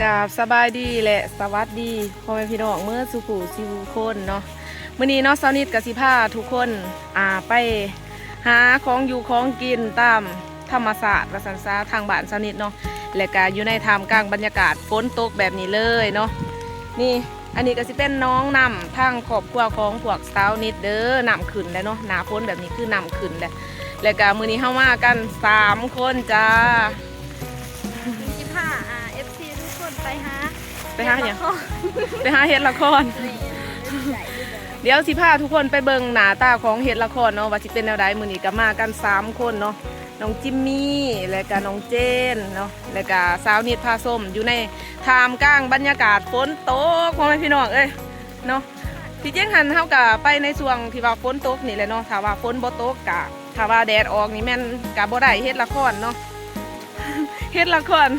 ກາບສະບາຍດີ ແລະ ສະຫວັດດີພໍ່ແມ່ພີ່ນ້ອງເໝິດສູ່ຜູ້ສູ່ຄົນເນາະ. ມື້ນີ້ເນາະ ສາວນິດກໍຊິພາທຸກຄົນ ອ່າ ໄປຫາຂອງຢູ່ຂອງກິນຕາມທຳມະຊາດວ່າຊັ້ນຊະ ທາງບ້ານສາວນິດເນາະ ແລະ ກະຢູ່ໃນທ່າມກາງບັນຍາກາດຝົນຕົກແບບນີ້ເລີຍເນາະ. ນີ້ ອັນນີ້ກໍຊິເປັນໜອງນ້ຳທາງຄອບຄົວຂອງພວກສາວນິດເດີ ນ້ຳຂຶ້ນແລ້ວເນາະ ໜ້າຝົນແບບນີ້ຄືນ້ຳຂຶ້ນແລ້ວ. ແລ້ວກໍມື້ນີ້ເຮົາມາກັນສາມຄົນຈ້າ ຊິພາ ອ່າ ເອັຟຊີ ທຸກຄົນໄປຫາ ໄປຫາຫຍັງ? ເຮັດລະຄອນ ໄປຫາເຮັດລະຄອນ. ແມ່ນ ດຽວຊິພາທຸກຄົນໄປເບິ່ງໜ້າຕາຂອງເຮັດລະຄອນເນາະ ວ່າຊິເປັນແນວໃດ. ມື້ນີ້ກໍມາກັນສາມຄົນເນາະ ນ້ອງຈິມມີ ແລະກະນ້ອງເຈນເນາະ ແລະກະສາວນິດພາຊົມ ຢູ່ໃນທ່າມກາງບັນຍາກາດຝົນຕົກ ພໍ່ແມ່ພີ່ນ້ອງເອີຍເນາະ. ທີ່ຈິງຫັ້ນເຮົາກະໄປໃນຊ່ວງທີ່ວ່າຝົນຕົກນີ້ແຫຼະເນາະ ຖ້າວ່າຝົນບໍ່ຕົກກະ ຖ້າວ່າແດດອອກນີ້ແມ່ນກະບໍ່ໄດ້ເຮັດລະຄອນເນາະ ເຮັດລະຄອນ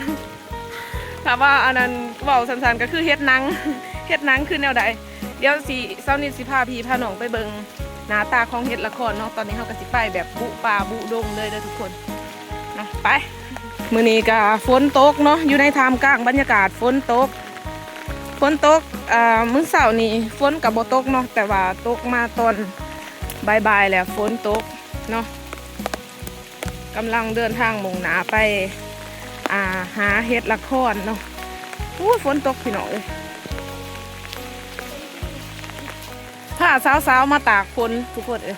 ຖ້າວ່າອັນນັ້ນເວົ້າສັ້ນໆກໍຄືເຮັດໜັງ ເຮັດໜັງຄືແນວໃດ. ດຽວຊິ ສາວນິດຊິພາພີ່ພານ້ອງໄປເບິ່ງໜ້າຕາຂອງເຮັດລະຄອນເນາະ. ຕອນນີ້ເຮົາກໍຊິໄປແບບບຸປ່າບຸດົງເລີຍເດີທຸກຄົນເນາະ ໄປ. ມື້ນີ້ກໍຝົນຕົກເນາະ ຢູ່ໃນທ່າມກາງບັນຍາກາດຝົນຕົກ ຝົນຕົກ ເອີ ມື້ເຊົ້ານີ້ຝົນກໍບໍ່ຕົກເນາະ ແຕ່ວ່າຕົກມາຕອນບ່າຍໆແລ້ວຝົນຕົກເນາະ. ກຳລັງເດີນທາງມຸ່ງໜ້າໄປ ອ່າ ຫາເຮັດລະຄອນເນາະ. ໂອ້ຍ ຝົນຕົກພີ່ນ້ອງເອີຍ ພາສາວໆມາຕາກຝົນທຸກຄົນເອີຍ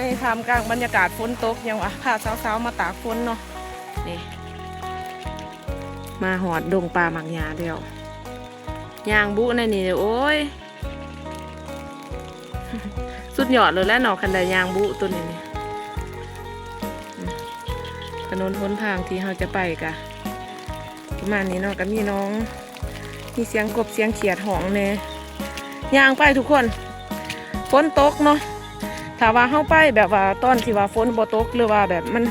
ໃນທ່າມກາງບັນຍາກາດຝົນຕົກ ຍັງວ່າພາສາວໆມາຕາກຝົນເນາະ. ນີ້ ມາຮອດດົງປ່າໝາກຫຍ້າແລ້ວ ຍ່າງບຸໃນນີ້ ໂອ້ຍ ສຸດຍອດໂລດແຫຼະເນາະ ຄັນໄດ້ຍ່າງບຸໂຕນີ້ນີ້. ຖະໜົນຫົນທາງທີ່ເຮົາຈະໄປກະປະມານນີ້ເນາະ ກະມີໜອງ ມີສຽງກົບສຽງຂຽດຮ້ອງແດ່. ຍ່າງໄປທຸກຄົນ ຝົນຕົກເນາະ ຖ້າວ່າເຮົາໄປແບບວ່າຕອນທີ່ວ່າຝົນບໍ່ຕົກ ຫຼືວ່າແບບມັນ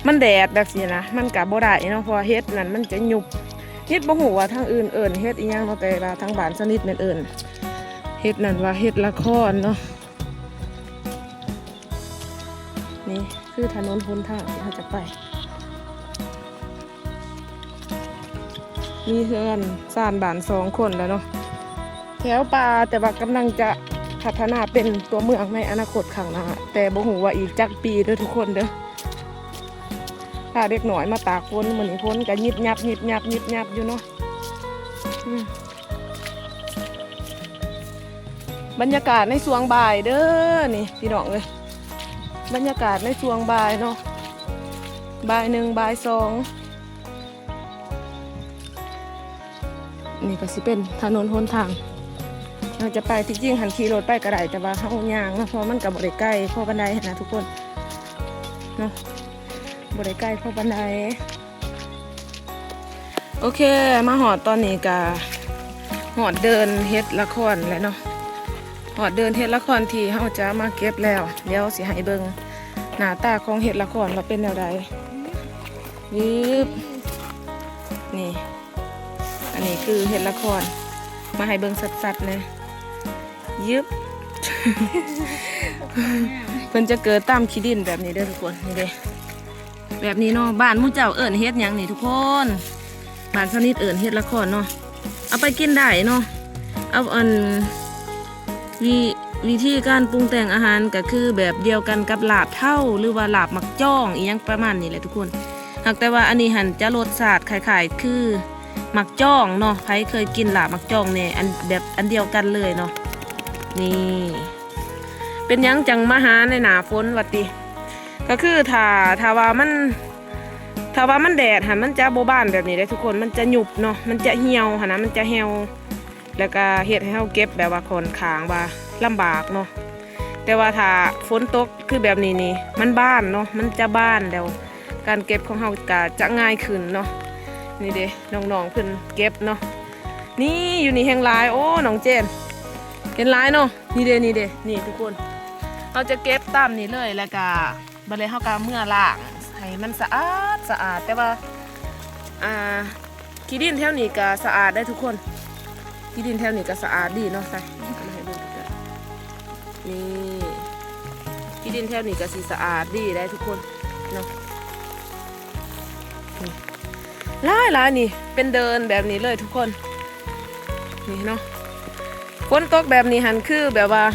ມັນແດດແບບຊີ້ນະ ມັນກະບໍ່ໄດ້ເນາະ ເພາະວ່າເຫັດນັ້ນມັນຈະຫຍຸບ. ນິດບໍ່ຮູ້ວ່າທາງອື່ນເອີ້ນເຫັດອີ່ຫຍັງເນາະ ແຕ່ວ່າທາງບ້ານສະນິດແມ່ນເອີ້ນເຫັດນັ້ນວ່າເຫັດລະຄອນເນາະ. ນີ້ຄືຖະໜົນຫົນທາງທີ່ເຮົາຈະໄປ ມີເຮືອນຊານບ້ານສອງຄົນແລ້ວເນາະ ແຖວປ່າ ແຕ່ວ່າກຳລັງຈະພັດທະນາເປັນຕົວເມືອງໃນອະນາຄົດຂ້າງໜ້າ ແຕ່ບໍ່ຮູ້ວ່າອີກຈັກປີເດີທຸກຄົນເດີ. ພາເດັກນ້ອຍມາຕາກຝົນ ມື້ນີ້ຝົນກະຍິບຍັບ ຍິບຍັບ ຍິບຍັບຢູ່ເນາະ. ອືມ ບັນຍາກາດໃນຊ່ວງບ່າຍເດີນີ້ພີ່ນ້ອງເອີຍ ບັນຍາກາດໃນຊ່ວງບ່າຍເນາະ ບ່າຍໜຶ່ງ ບ່າຍສອງ. ນີ້ກໍຊິເປັນຖະໜົນຫົນທາງ ເຮົາຈະໄປ ທີ່ຈິງຫັ້ນຂີ່ລົດໄປກໍໄດ້ ແຕ່ວ່າເຮົາຍ່າງເນາະ ເພາະມັນກໍບໍ່ໄດ້ໄກພໍປານໃດຫັ້ນນະທຸກຄົນເນາະ ບໍ່ໄດ້ໄກພໍປານໃດ. ໂອເຄ ມາຮອດຕອນນີ້ກະຮອດເດີ່ນເຫັດລະຄອນແລ້ວເນາະ ຮອດເດີ່ນເຫັດລະຄອນທີ່ເຮົາຈະມາເກັບແລ້ວ. ດຽວຊິໃຫ້ເບິ່ງໜ້າຕາຂອງເຫັດລະຄອນວ່າເປັນແນວໃດ. ຍືບ ນີ້ ອັນນີ້ຄືເຫັດລະຄອນ ມາໃຫ້ເບິ່ງຊັດໆແດ່. ຍືບ ເພິ່ນຈະເກີດຕາມຂີ້ດິນແບບນີ້ເດີທຸກຄົນ ນີ້ເດ້ ແບບນີ້ເນາະ. ບ້ານໝູ່ເຈົ້າເອີ້ນເຫັດຫຍັງນີ້ທຸກຄົນ? ບ້ານສະນິດເອີ້ນເຫັດລະຄອນເນາະ. ເອົາໄປກິນໄດ້ເນາະ. ເອົາ ອັນ ວິ ວິທີການປຸງແຕ່ງອາຫານກໍຄືແບບດຽວກັນກັບລາບເທົາ ຫຼືວ່າລາບໝາກຈອງ ອີ່ຫຍັງປະມານນີ້ແຫຼະທຸກຄົນ. ຫາກແຕ່ວ່າອັນນີ້ຫັ້ນຈະລົດຊາດຄ້າຍໆຄືໝາກຈອງເນາະ. ໃຜເຄີຍກິນລາບໝາກຈອງແດ່? ອັນ ແບບອັນດຽວກັນເລີຍເນາະ. ນີ້ ເປັນຫຍັງຈັ່ງມາຫາໃນໜ້າຝົນວ່າຕິ? ກໍຄືຖ້າ ຖ້າວ່າມັນ ຖ້າວ່າມັນແດດຫັ້ນ ມັນຈະບໍ່ບານແບບນີ້ເດ້ທຸກຄົນ. ມັນຈະຫຍຸບເນາະ ມັນຈະຫ່ຽວຫັ້ນນະ ມັນຈະຫ່ຽວ ແລ້ວກະເຮັດໃຫ້ເຮົາເກັບແບບວ່າຂ້ອນຂ້າງວ່າລຳບາກເນາະ. ແຕ່ວ່າຖ້າຝົນຕົກຄືແບບນີ້ນີ້ ມັນບານເນາະ ມັນຈະບານ ແລ້ວການເກັບຂອງເຮົາກະຈະງ່າຍຂຶ້ນເນາະ. ນີ້ເດ້ ນ້ອງໆເພິ່ນເກັບເນາະ. ນີ້ ຢູ່ນີ້ແຮງຫຼາຍ. ໂອ້ ນ້ອງເຈນ ເຫັນຫຼາຍເນາະ. ນີ້ເດ້ ນີ້ເດ້ ນີ້ທຸກຄົນ ເຮົາຈະເກັບຕາມນີ້ເລີຍ ແລ້ວກະ ບາດແລ້ວເຮົາກໍເມືອລ້າງໃຫ້ມັນສະອາດສະອາດ. ແຕ່ວ່າ ອ່າ ຂີ້ດິນແຖວນີ້ກໍສະອາດໄດ໋ທຸກຄົນ. ຂີ້ດິນແຖວນີ້ກໍສະອາດດີເນາະ. ໃສ່ ເອົາມາໃຫ້ເບິ່ງໃກ້ໆ. ນີ້ ຂີ້ດິນແຖວນີ້ກໍຊິສະອາດດີໄດ໋ທຸກຄົນເນາະ. ນີ້ ຫຼາຍໆ ນີ້ ເປັນເດີ່ນແບບນີ້ເລີຍທຸກຄົນ ນີ້ເນາະ. ຝົນຕົກແບບນີ້ຫັ້ນ ຄືແບບວ່າ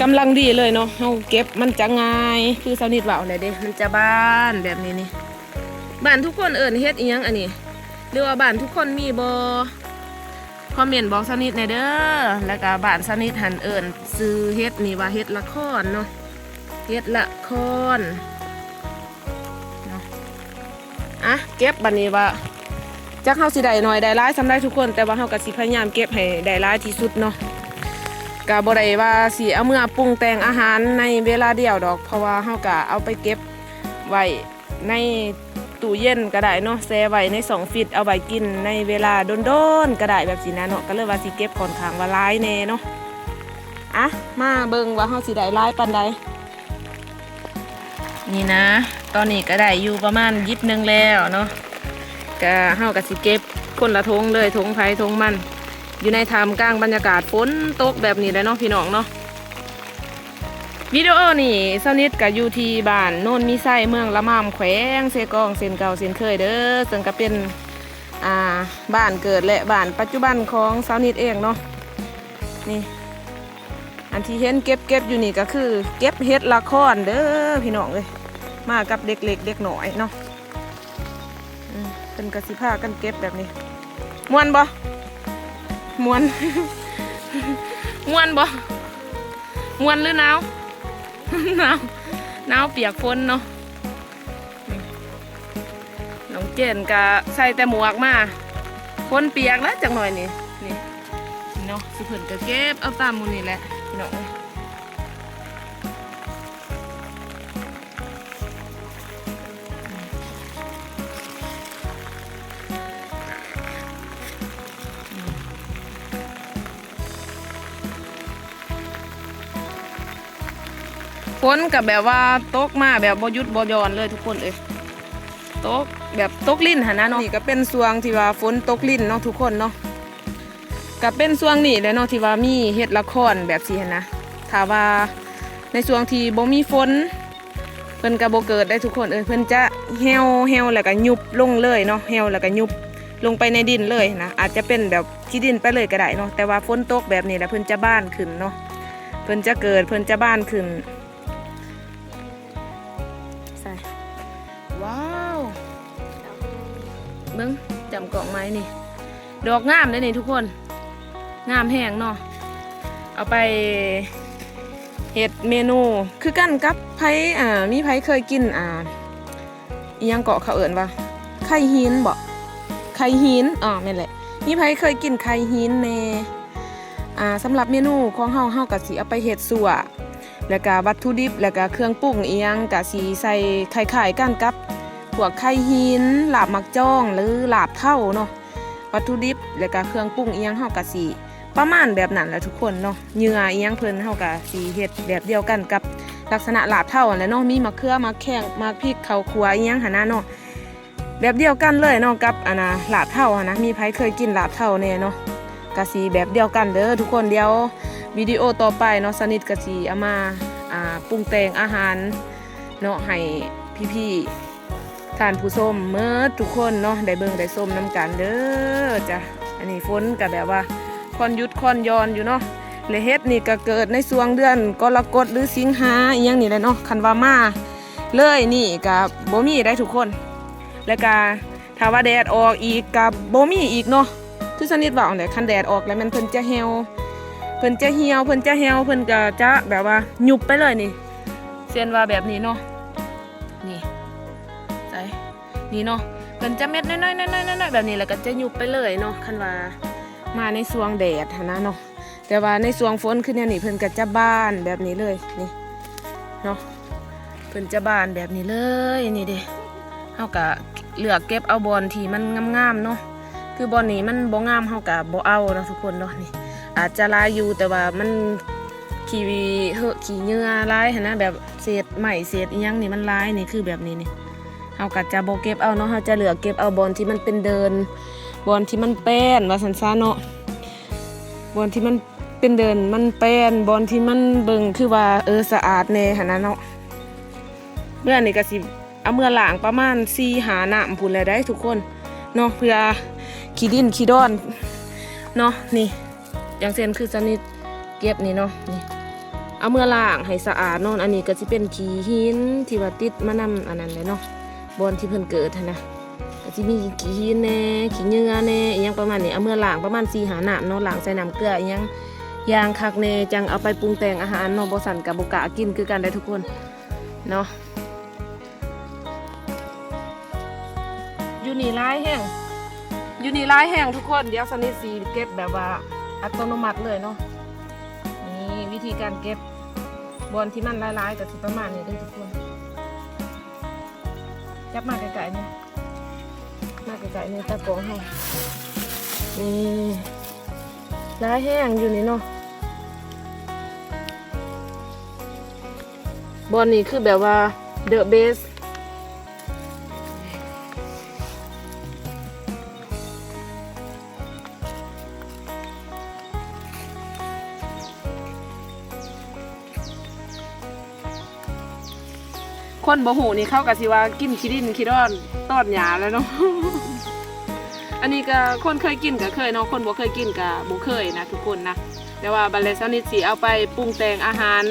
ກຳລັງດີເລີຍເນາະ, ເຮົາເກັບມັນຈະງ່າຍ ຄືຊາວນິດເວົ້າແຫຼະເດ້ ມັນຈະບານແບບນີ້ນີ້. ບ້ານທຸກຄົນເອີ້ນເຫັດອີ່ຫຍັງອັນນີ້ ຫຼືວ່າບ້ານທຸກຄົນມີບໍ່? ຄອມເມັນບອກຊາວນິດແດ່ເດີ. ແລ້ວກະບ້ານຊາວນິດຫັ້ນເອີ້ນຊື່ເຫັດນີ້ວ່າເຫັດລະຄອນເນາະ, ເຫັດລະຄອນເນາະ. ອະ ເກັບບາດນີ້ວ່າ ຈັກເຮົາຊິໄດ້ໜ້ອຍໄດ້ຫຼາຍສ່ຳໃດທຸກຄົນ, ແຕ່ວ່າເຮົາກະຊິພະຍາຍາມເກັບໃຫ້ໄດ້ຫຼາຍທີ່ສຸດເນາະ. ກະບໍ່ໄດ້ວ່າຊິເອົາເມືອປຸງແຕ່ງອາຫານໃນເວລາດຽວດອກ, ເພາະວ່າເຮົາກະເອົາໄປເກັບໄວ້ ໃນຕູ້ເຢັນກະໄດ້ເນາະ, ແຊ່ໄວ້ໃນຊ່ອງຟຣີດ ເອົາໄວ້ກິນໃນເວລາດົນໆກະໄດ້ ແບບຊີ້ນະເນາະ. ກະເລີຍວ່າຊິເກັບຂ້ອນຂ້າງວ່າຫຼາຍແດ່ເນາະ. ອະ ມາເບິ່ງວ່າເຮົາຊິໄດ້ຫຼາຍປານໃດ. ນີ້ນະ ຕອນນີ້ກະໄດ້ຢູ່ປະມານຢິບໜຶ່ງແລ້ວເນາະ. ກະ ເຮົາກະຊິເກັບຄົນລະຖົງເລີຍ, ຖົງໃຜຖົງມັນ ຢູ່ໃນທ່າມກາງບັນຍາກາດຝົນຕົກແບບນີ້ແຫຼະເນາະ ພີ່ນ້ອງເນາະ. ວິດີໂອນີ້ຊາວນິດກະຢູ່ທີ່ບ້ານໂນນມີໄຊ ເມືອງລະມາມ ແຂວງເຊກອງ ເຊັ່ນເກົ່າເຊັ່ນເຄີຍເດີ, ເຊິ່ງກະເປັນ ອ່າ ບ້ານເກີດ ແລະ ບ້ານປັດຈຸບັນຂອງຊາວນິດເອງເນາະ. ນີ້ ອັນທີ່ເຫັນເກັບໆຢູ່ນີ້ກະຄືເກັບເຫັດລະຄອນເດີ ພີ່ນ້ອງເອີຍ, ມາກັບເດັກເລັກເດັກນ້ອຍເນາະ. ອືມ ເພິ່ນກະຊິພາກັນເກັບແບບນີ້. ມ່ວນບໍ່? ມ່ວນ ມ່ວນບໍ່? ມ່ວນຫຼືໜາວ? ໜາວ ໜາວປຽກຝົນເນາະ. ອືມ ນ້ອງເຈນກະໃສ່ແຕ່ໝວກມາ, ຝົນປຽກແລ້ວຈັກໜ້ອຍນີ້. ນີ້ເນາະ, ຊິເພິ່ນກະເກັບເອົາຕາມໝູ່ນີ້ແຫຼະ ພີ່ນ້ອງເອີຍ. ຝົນກະແບບວ່າຕົກມາແບບບໍ່ຢຸດບໍ່ຢ່ອນເລີຍທຸກຄົນເອີຍ, ຕົກແບບຕົກລິນຫັ້ນນະເນາະ. ນີ້ກະເປັນຊ່ວງທີ່ວ່າຝົນຕົກລິນເນາະທຸກຄົນເນາະ. ກະເປັນຊ່ວງນີ້ແຫຼະເນາະ ທີ່ວ່າມີເຫັດລະຄອນແບບຊີ້ຫັ້ນນະ. ຖ້າວ່າໃນຊ່ວງທີ່ບໍ່ມີຝົນ ເພິ່ນກະບໍ່ເກີດໄດ໋ທຸກຄົນເອີຍ, ເພິ່ນຈະແຫ່ວ ແຫ່ວແລ້ວກະຍຸບລົງເລີຍເນາະ, ແຫ່ວແລ້ວກະຍຸບລົງໄປໃນດິນເລີຍນະ, ອາດຈະເປັນແບບຂີ້ດິນໄປເລີຍກະໄດ້ເນາະ. ແຕ່ວ່າຝົນຕົກແບບນີ້ແຫຼະ ເພິ່ນຈະບານຂຶ້ນເນາະ, ເພິ່ນຈະເກີດ ເພິ່ນຈະບານຂຶ້ນ. ໃສ່ ວ້າວ ເບິ່ງ ຈ້ຳກ້ອງໃໝ່ນີ້ ດອກງາມເດ້ນີ້ທຸກຄົນ, ງາມແຮງເນາະ. ເອົາໄປເຮັດເມນູຄືກັນກັບໃຜ ອ່າ ມີໃຜເຄີຍກິນ ອ່າ ອີ່ຫຍັງເກາະ ເຂົາເອີ້ນວ່າໄຂ່ຫີນບໍ? ໄຂ່ຫີນ ອໍ ແມ່ນແຫຼະ. ມີໃຜເຄີຍກິນໄຂ່ຫີນແດ່? ອ່າ ສຳລັບເມນູຂອງເຮົາ ເຮົາກະຊິເອົາໄປເຮັດຊົ່ວ ແລ້ວກະວັດຖຸດິບ ແລ້ວກະເຄື່ອງປຸງອີ່ຫຍັງ ກະຊິໃສ່ຄ້າຍໆກັນກັບພວກໄຂ່ຫີນ, ລາບໝາກຈອງ ຫຼື ລາບເທົາເນາະ. ວັດຖຸດິບ ແລ້ວກະເຄື່ອງປຸງອີ່ຫຍັງ ເຮົາກະຊິປະມານແບບນັ້ນແຫຼະທຸກຄົນເນາະ. ເຫຍື່ອອີ່ຫຍັງເພິ່ນ ເຮົາກະຊິເຮັດແບບດຽວກັນກັບລັກສະນະລາບເທົາຫັ້ນແຫຼະເນາະ, ມີໝາກເຂືອ ໝາກແຂ້ງ ໝາກພິກ ເຂົ້າຂົ້ວອີ່ຫຍັງຫັ້ນນະເນາະ. ແບບດຽວກັນເລີຍເນາະ ກັບອັນນ່າ ລາບເທົາຫັ້ນນະ. ມີໃຜເຄີຍກິນລາບເທົາແດ່ເນາະ? ກະຊິແບບດຽວກັນເດີທຸກຄົນ. ດຽວວິດີໂອຕໍ່ໄປເນາະ ສະນິດກະຊິເອົາມາ ອ່າ ປຸງແຕ່ງອາຫານເນາະ ໃຫ້ພີ່ໆທ່ານຜູ້ຊົມເໝິດທຸກຄົນເນາະ ໄດ້ເບິ່ງໄດ້ຊົມນຳກັນເດີ. ຈ້ະ ອັນນີ້ຝົນກະແບບວ່າຄ່ອນຢຸດຄ່ອນຢ່ອນຢູ່ເນາະ. ແລະ ເຫັດນີ້ກະເກີດໃນຊ່ວງເດືອນກໍລະກົດ ຫຼື ສິງຫາ ອີ່ຫຍັງນີ້ແຫຼະເນາະ. ຄັນວ່າມາເລີຍນີ້ກະບໍ່ມີໄດ໋ທຸກຄົນ. ແລ້ວກະຖ້າວ່າແດດອອກອີກກະບໍ່ມີອີກເນາະ. ຄືສະນິດເວົ້າຫັ້ນແຫຼະ ຄັນແດດອອກແລ້ວແມ່ນເພິ່ນຈະຫ່ຽວ ເພິ່ນຈະຫ່ຽວ ເພິ່ນຈະຫ່ຽວ ເພິ່ນກະຈະແບບວ່າຍຸບໄປເລີຍນີ້. ເຊັ່ນວ່າແບບນີ້ເນາະ ນີ້ ໃສ່ ນີ້ເນາະ ເພິ່ນຈະເມັດນ້ອຍໆ ນ້ອຍໆ ນ້ອຍໆ ແບບນີ້ ແລ້ວກະຈະຍຸບໄປເລີຍເນາະ ຄັນວ່າມາໃນຊ່ວງແດດຫັ້ນນະເນາະ. ແຕ່ວ່າໃນຊ່ວງຝົນຄືແນວນີ້ ເພິ່ນກະຈະບານແບບນີ້ເລີຍນີ້ເນາະ, ເພິ່ນຈະບານແບບນີ້ເລີຍ. ນີ້ເດ້ ເຮົາກະເລືອກເກັບເອົາບ່ອນທີ່ມັນງາມໆເນາະ, ຄືບ່ອນນີ້ມັນບໍ່ງາມ ເຮົາກະບໍ່ເອົາເນາະທຸກຄົນເນາະ. ນີ້ອາດຈະຫຼາຍຢູ່ ແຕ່ວ່າມັນຂີ້ເຫຍື້ອຂີ້ເຫຍື້ອຫຼາຍຫັ້ນນະ, ແບບເສດໄມ້ເສດອີ່ຫຍັງນີ້ມັນຫຼາຍ. ນີ້ຄືແບບນີ້ນີ້ ເຮົາກະຈະບໍ່ເກັບເອົາເນາະ, ເຮົາຈະເລືອກເກັບເອົາບ່ອນທີ່ມັນເປັນເດີ່ນ ບ່ອນທີ່ມັນແປ້ນ ວ່າຊັ້ນຊະເນາະ. ບ່ອນທີ່ມັນເປັນເດີ່ນ ມັນແປ້ນ ບ່ອນທີ່ມັນເບິ່ງຄືວ່າ ເອີ ສະອາດແດ່ຫັ້ນນະເນາະ. ເມື່ອນີ້ກະຊິ າເມືອລ້າງປະມານສີ່ຫ້ານ້ຳພຸ້ນແຫຼະໄດ໋ທຸກຄົນເນາະ ເພື່ອຂີ້ດິນຂີ້ດອນເນາະ. ນີ້ ຢ່າງເຊັ່ນຄືຊະນິດເກັບນີ້ເນາະ ນີ້ ເອົາເມືອລ້າງໃຫ້ສະອາດເນາະ. ອັນນີ້ກໍຊິເປັນຂີ້ຫີນທີ່ວ່າຕິດມານຳອັນນັ້ນແຫຼະເນາະ ບ່ອນທີ່ເພິ່ນເກີດຫັ້ນນະ ກໍຊິມີຂີ້ຫີນແດ່ ຂີ້ເຫຍື້ອແດ່ອີ່ຫຍັງປະມານນີ້. ເອົາເມືອລ້າງປະມານສີ່ຫ້ານ້ຳເນາະ ລ້າງໃສ່ນ້ຳເກືອອີ່ຫຍັງຢ່າງຄັກແດ່ ຈັ່ງເອົາໄປປຸງແຕ່ງອາຫານເນາະ. ບໍ່ຊັ້ນກໍບໍ່ກ້າກິນຄືກັນໄດ໋ທຸກຄົນເນາະ. ຢູ່ນີ້ຫຼາຍແຮງ ຢູ່ນີ້ຫຼາຍແຮງທຸກຄົນ. ດຽວຊະນິດຊິເກັບແບບວ່າອັດຕະໂນມັດເລີຍເນາະ. ນີ້ວິທີການເກັບ ບ່ອນທີ່ມັນຫຼາຍໆກໍຊິປະມານນີ້ເດີທຸກຄົນ. ຈັບມາໃກ້ໆນີ້ ມາໃກ້ໆນີ້ ຕາກ້ອງເຮົາ. ນີ້ ຫຼາຍແຮງຢູ່ນີ້ເນາະ. ບ່ອນນີ້ຄືແບບວ່າ the best. ຄົນບໍ່ຮູ້ນີ້ເຂົາກໍຊິວ່າກິນຂີ້ດິນຂີ້ດອນຕອນຫຍ້າແຫຼະເນາະ. ອັນນີ້ກໍຄົນເຄີຍກິນກໍເຄີຍເນາະ ຄົນບໍ່ເຄີຍກິນກໍບໍ່ເຄີຍນະທຸກຄົນນະ. ແຕ່ວ່າບັດແລະຊາວນິດຊິເອົາໄປປຸງແຕ່ງອາຫານ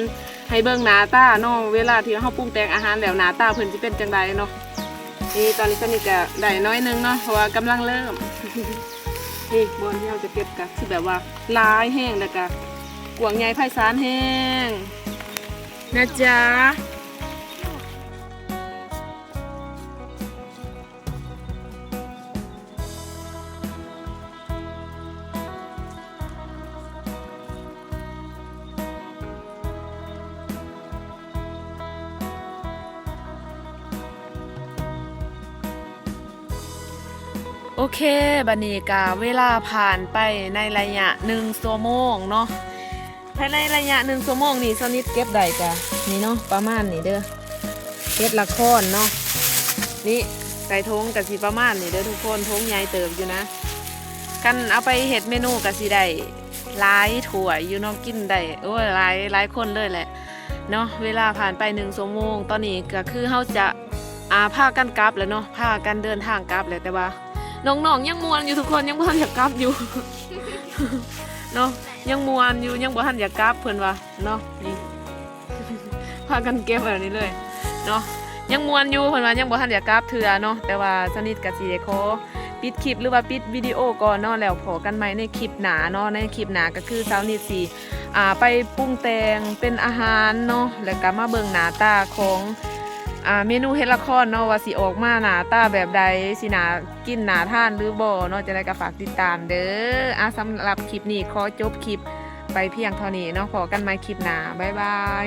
ໃຫ້ເບິ່ງໜ້າຕາເນາະ ເວລາທີ່ເຮົາປຸງແຕ່ງອາຫານແລ້ວ ໜ້າຕາເພິ່ນຊິເປັນຈັ່ງໃດເນາະ. ນີ້ຕອນນີ້ຊາວນິດກໍໄດ້ໜ້ອຍໜຶ່ງເນາະ ເພາະວ່າກຳລັງເລີ່ມ. ນີ້ບ່ອນທີ່ເຮົາຈະເກັບກໍຄືແບບວ່າຫຼາຍແຮງ ແລ້ວກໍກວ້າງໃຫຍ່ໄພສານແຮງນະຈ໊ະ. ໂອເຄ ບັດນີ້ກະເວລາຜ່ານໄປໃນໄລຍະໜຶ່ງຊົ່ວໂມງເນາະ. ພາຍໃນໄລຍະໜຶ່ງຊົ່ວໂມງນີ້ ຊາວນິດເກັບໄດ້ກະນີ້ເນາະ ປະມານນີ້ເດີ ເຫັດລະຄອນເນາະ. ນີ້ໃສ່ຖົງກະຊິປະມານນີ້ເດີທຸກຄົນ ຖົງໃຫຍ່ເຕີບຢູ່ນະ. ຄັນເອົາໄປເຮັດເມນູກະຊິໄດ້ຫຼາຍຖ້ວຍຢູ່ເນາະ ກິນໄດ້ ໂອ້ຍ ຫຼາຍ ຫຼາຍຄົນເລີຍແຫຼະເນາະ. ເວລາຜ່ານໄປໜຶ່ງຊົ່ວໂມງ ຕອນນີ້ກະຄືເຮົາຈະ ອ່າ ພາກັນກັບແລ້ວເນາະ ພາກັນເດີນທາງກັບແລ້ວ ແຕ່ວ່ານ້ອງໆຍັງມ່ວນຢູ່ທຸກຄົນ ຍັງບໍ່ທັນຢາກກັບຢູ່ເນາະ ຍັງມ່ວນຢູ່ ຍັງບໍ່ທັນຢາກກັບເພິ່ນວ່າເນາະ. ນີ້ ພາກັນເກັບແບບນີ້ເລີຍເນາະ ຍັງມ່ວນຢູ່ ເພິ່ນວ່າຍັງບໍ່ທັນຢາກກັບເທື່ອເນາະ. ແຕ່ວ່າຊາວນິດກະຊິໄດ້ຂໍປິດຄລິບ ຫຼືວ່າປິດວິດີໂອກ່ອນເນາະ ແລ້ວພໍ້ກັນໃໝ່ໃນຄລິບໜ້າເນາະ. ໃນຄລິບໜ້າກະຄືຊາວນິດຊິ ອ່າ ໄປປຸງແຕ່ງເປັນອາຫານເນາະ ແລ້ວກະມາເບິ່ງໜ້າຕາຂອງ ອ່າ ເມນູເຫັດລະຄອນເນາະ ວ່າຊິອອກມາໜ້າຕາແບບໃດ ຊິໜ້າກິນໜ້າທານຫຼືບໍ່ເນາະ. ຈັ່ງໃດກະຝາກຕິດຕາມເດີ. ອ່າ ສຳລັບຄລິບນີ້ຂໍຈົບຄລິບໄປພຽງເທົ່ານີ້ເນາະ ພໍ້ກັນໃໝ່ຄລິບໜ້າ ບາຍບາຍ.